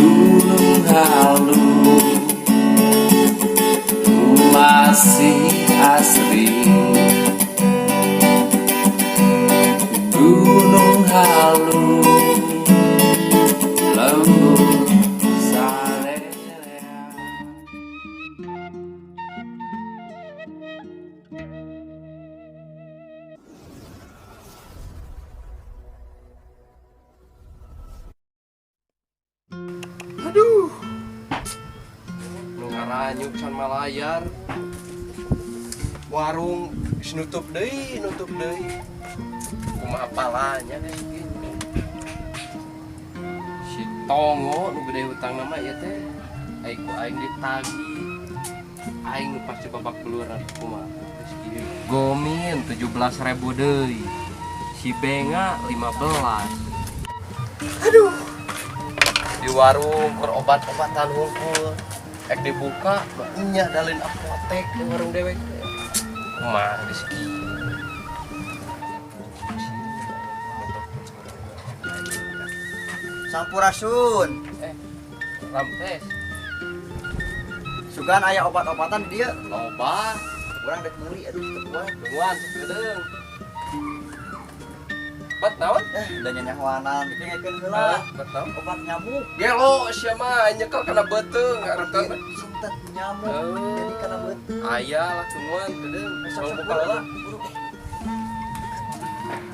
Gunung Halu masih asri. Gunung Halu lembut sarerea. Aduh. Nu ngaranyuk can malayar. Warung geus nutup deui, nutup deui. Kumaha palanya geus kieu. Si Tongo nu gede hutang nama ieu teh. Ai ku aing ditagih. Aing nu pasti babak belur kumaha geus kieu. Gomin 17.000 deui. Si Benga 15. Aduh. Di warung keur obat-obatan hungkul. Ek dibuka, nya dalin apotek di warung dewek. Kumaha geus kieu. Sampurasun. Eh, Rampes. Sugan aya obat-obatan di dieu. Loba. Urang dek meuli, aduh, teu kuat. Tungguan sakedeung. Obat naon? Eh, da nyanyahoanan dipengekeun heula. Obat naon? Obat nyamuk. Gelo sia mah nyekel kana beuteung ngaretan. Sentet nyamuk. Oh. Jadi kana beuteung. Aya lah, tungguan kedeung. Sok, Mau sok, buka heula. buru.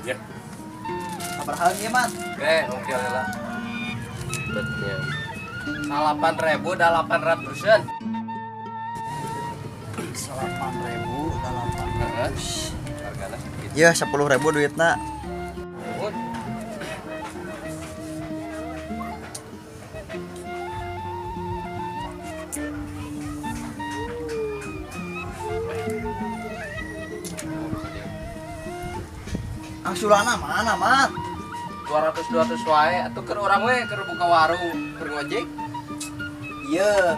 Ya. Sabaraha ieu, Mat? Eh, oke lah. Betnya. 8.800-an. 8.800. Hargana segitu. Ya, 10.000 duitna. Nuhun. Angsulana mana, Mat? 200 200 wae atuh keur urang we keur buka warung keur ngojek. Iya.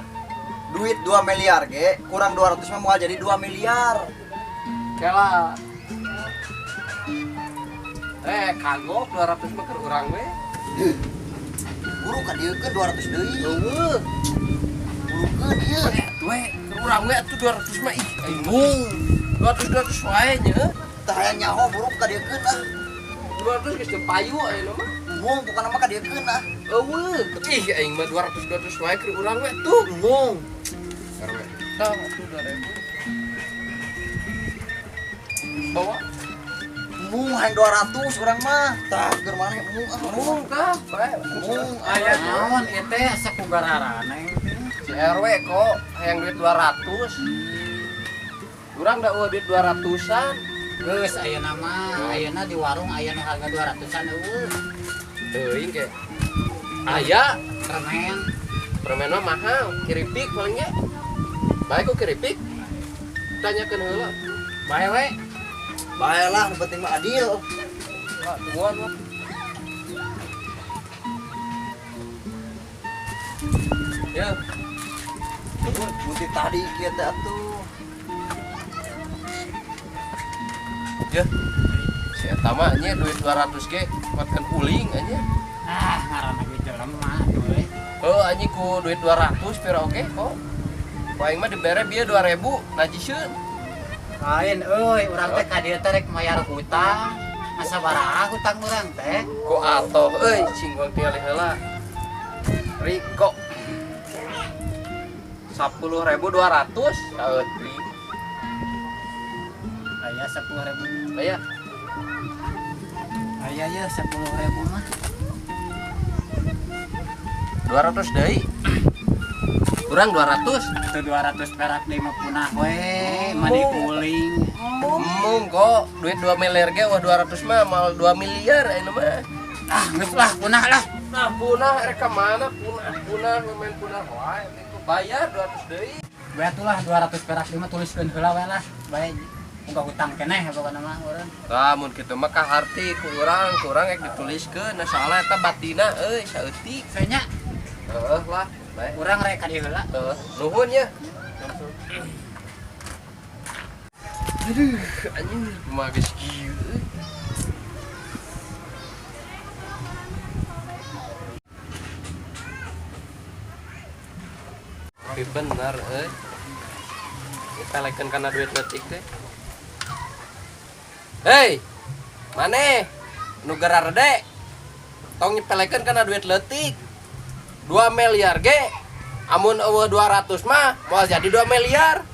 Duit 2 miliar ge, kurang 200 mah moal jadi 2 miliar. Kela. Eh, kagok 200 mah keur urang we. Buru ka dieu keun 200 deui. Eueuh. Burukeun ieu. Eh, atuh we keur urang we atuh 200 mah ih aing mung. 200 200 wae nya. Tah hayang nyaho buru ka dieu keun ah. 200 geus teu payu ayeuna mah. Embung bukan mah ka dieu keun ah. Eueuh. Ih aing mah 200 200 wae keur urang we tuh. Embung. Keur we. Tah atuh 2000. Bawa. Embung hayang 200 urang mah. Tah keur maneh embung ah. Embung tah, bae. Embung. Aya Naon ieu teh asa ku gararana teh. Si RW kok hayang duit 200. Urang da eueuh duit 200-an. Geus ayeuna mah, ayeuna di warung aya nu harga 200-an eueuh. Teuing ke. Aya Permen. Permen mah mahal, keripik palingnya. Bae ku keripik. Tanyakeun heula. Bae we. Bae lah, nu penting mah adil. Lah, tungguan lah. Ya. Tungguan. Putih tadi kieu teh atuh. Ya. Si eta mah nya duit 200 ge kuatkan uling anya. Ah, ngaranna ge jelema atuh we. Heuh anjing ku duit 200 pira oge kok. Ku aing mah dibere bieu 2000 najiseun. Lain euy, urang teh ka dieu teh rek mayar hutang. Masa baraha hutang urang teh? Ku atoh euy cing gua tingali heula. Riko 10.200 saeutik. Aya 10.000. Aya. Aya ya 10.000 mah. 200 deui. Kurang 200. Itu 200 perak deui mah punah we, mani kuling. Embung kok duit 2 miliar ge wah 200 mah mal 2 miliar ayeuna mah. Ah, geus lah punah lah. Nah, punah rek ka mana punah punah main punah wae itu bayar 200 deui. Bae atuh lah 200 perak deui mah tuliskeun heula we lah. Bae muka hutang keneh pokona mah urang. Tah mun kitu mah kaharti ku urang, ku urang rek dituliskeun nah soalna eta batina euy saeutik. Senya Heeh lah, bae. urang rek ka dieu heula. Heeh, nuhun ya. Aduh, anjing kumaha geus kieu euy. Tapi bener euy. Nyepelekeun kana duit leutik teh. Hei, maneh nu gararede tong nyepelekeun kana duit leutik. 2 miliar ge amun euweuh 200 mah moal jadi 2 miliar.